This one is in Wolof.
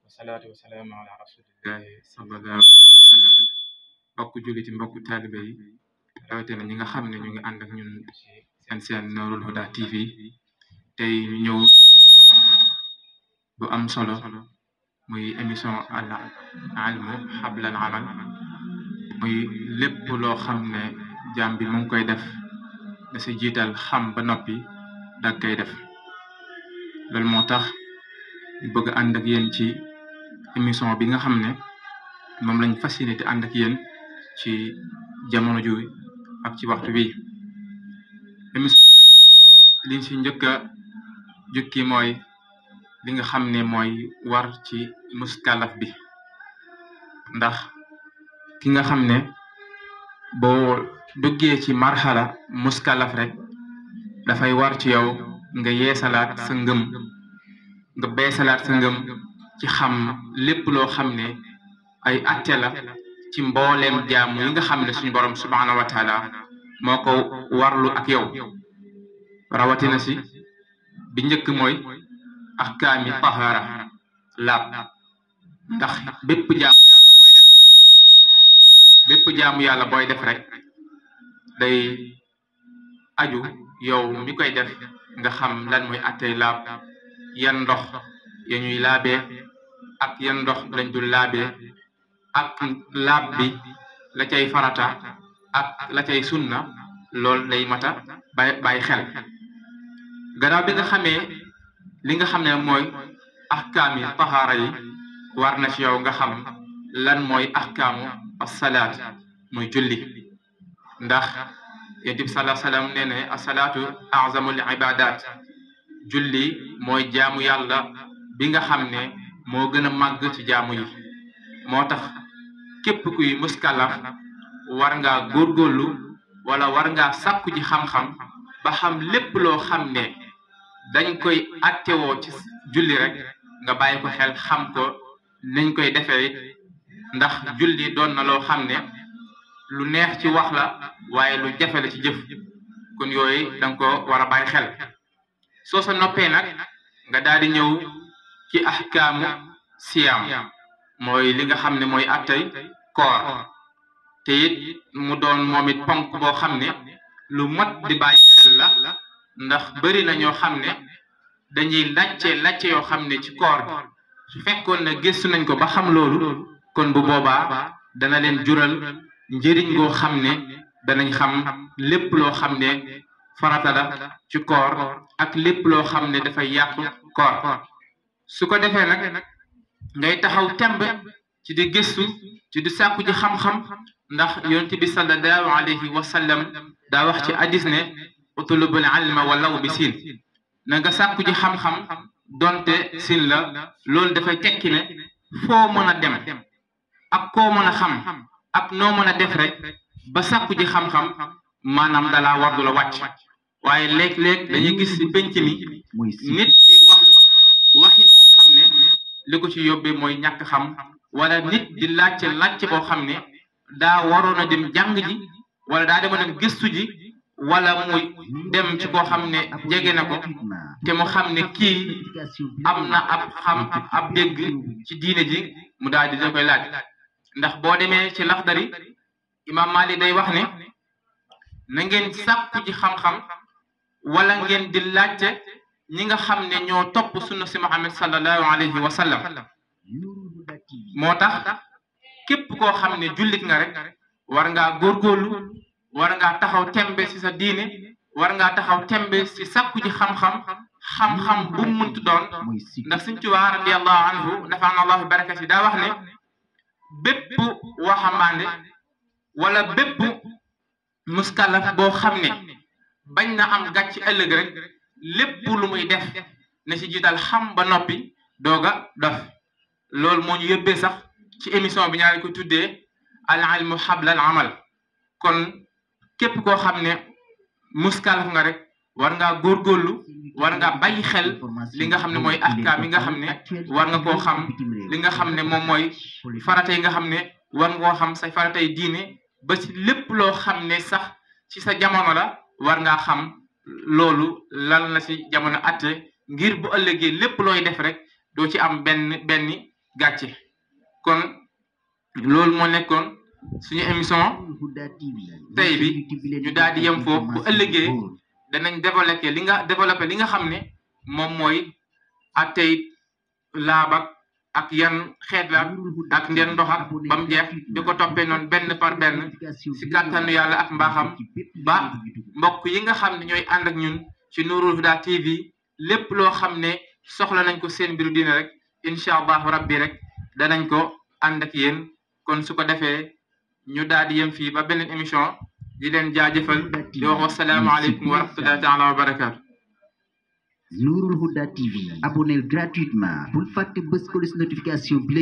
wasalaatu wasalaamu ala rasulillahi sallallahu alayhi wa sallam. mbokk julliti mbokk taalibe yi rawatina ñi nga xam ne ñu ngi ànd ak ñun ci seen Nourul Huda TV tey ñu ñëw bu am solo muy émission al ilmu hablal amal muy lépp loo xam ne jaam bi mu ngi koy def da si jiital xam ba noppi dag koy def. loolu moo tax ñu bëgg ànd ak yéen ci émission bi nga xam ne moom lañ fas yéene di ànd ak yéen ci jamono ju ak ci waxtu bi. émission liñ si njëkk a jukki mooy li nga xam ne mooy war ci muskalaf bi, ndax ki nga xam ne boo duggee ci marxala muskalaf rek dafay war ci yow nga yeesalaat sa ngëm, nga beesalaat sa ngëm ci xam lépp loo xam ne ay atte la ci mbooleem jaamu yi nga xam ne suñu borom subhaanahu wa taala moo ko warlu ak yow. rawatina si bi njëkk mooy ahkaami tahaara laab, ndax bépp jaamu yàlla booy def rek day aju yow mi koy def nga xam lan mooy attey laab, yan ndox ya ñuy laabee ak yan ndox lañ dul laabee, ak laab bi la cay farata ak la cay sunna. loolu lay mata bàyyi xel. gannaaw bi nga xamee li nga xam ne mooy ahkaami tahaara yi, war na ci yow nga xam lan mooy ahkaamu as-salaat muy julli, ndax yonent bi sallallahu alayhi wa sallam nee ne as-salaatu a'zamul ibaadaat. julli mooy jaamu yàlla bi nga xam ne moo gën a màgg ci jaamu yi. moo tax képp kuy muskalaf war ngaa góorgóorlu wala war ngaa sàkku ji xam-xam ba xam lépp loo xam ne dañ koy attewoo ci julli rek nga bàyyi ko xel, xam ko nañ koy defee, ndax julli doon na loo xam ne lu neex ci wax la waaye lu jafe la ci jëf. kon yooyu danga ko war a bàyyi xel. soo sa noppee nag nga daal di ñëw ci ahkaamu siyaam, mooy li nga xam ne mooy attey koor. te it mu doon moom it ponk boo xam ne lu mat di bàyyi xel la, ndax bëri na ñoo xam ne dañuy lacce yoo xam ne ci koor bi su fekkoon na gëstu nañ ko ba xam loolu, kon bu boobaa dana leen jural njëriñ goo xam ne danañ xam lépp loo xam ne farata la ci koor ak lépp loo xam ne dafay yàqu koor. su ko defee nag ngay taxaw temb ci di gëstu ci di sàkku ji xam-xam, ndax yonent bi sallallahu alayhi wa sallam daa wax ci hadis ne utlubul ilma walaw bi siin, na nga sàkku ji xam-xam donte siin la. loolu dafay tekki ne foo mën a dem ak koo mën a xam ak noo mën a def rek ba sàkku ji xam-xam maanaam dalaa war du la wàcc. waaye léeg-léeg dañuy gis ci penc mi nit di wax waxin boo xam ne li ko ci yóbbee mooy ñàkk xam, wala nit di laajte boo xam ne daa waroon a dem jàng ji wala daa demoon dem gëstu ji, wala muy dem ci koo xam ne jege na ko te mu xam ne kii am na ab dégg ci diine ji, mu daal di koy laaj. ndax boo demee ci Laxdari Imam Malik day wax ne na ngeen sàkku ji xam-xam wala ngeen di laajte ñi nga xam ne ñoo topp sunna si Muhammad sallallahu alayhi wa sallam. moo tax képp koo xam ne jullit nga rek war ngaa góorgóorlu, war ngaa taxaw tembe si sa diine, war ngaa taxaw tembe si sàkku ji xam-xam bu mu muntu doon. ndax Sëñ Tuubaa radiyallahu anhu nafaana allahu bi barakati daa wax ne bépp waxambaane wala bépp muskalaf boo xam ne bañ na am gàcc ëllëg rek lépp lu muy def na ci jiital xam ba noppi dooga dof. loolu moo ñu yóbbee sax ci émission bi ñaari ko tuddee al ilmu hablal amal. kon képp koo xam ne muskalaf nga rek war ngaa góorgóorlu, war ngaa bàyyi xel li nga xam ne mooy ahkaam yi nga xam ne war nga koo xam, li nga xam ne moom mooy farata yi nga xam ne war nga koo xam, say faratay diine ba ci lépp loo xam ne sax ci sa jamono la war ngaa xam loolu lan la ci jamono atte, ngir bu ëllëgee lépp looy def rek doo ci am benn gàcce kon loolu moo nekkoon suñu émission tey bi ñu daal di yem foofu bu ëllëgee danañ développé li nga xam ne moom mooy attey laabak ak yan xeet la ak ndeen ndox ak ba mu jeex di ko toppee noonu benn par benn si kàttanu yàlla ak mbaaxam ba mbokk yi nga xam ne ñooy ànd ak ñun ci Nourul Huda TV lépp loo xam ne soxla nañ ko seen mbiru diine rek incha allahu rabbi rek danañ ko ànd ak yéen kon su ko defee ñu daal di yem fii ba beneen émission di leen jaajëfal di wax wasalaamu aleykum wa rahmatullahi taala wa barakaatu. Nourul Huda TV abonnez gratuitement bul fàtte bës ko notification bi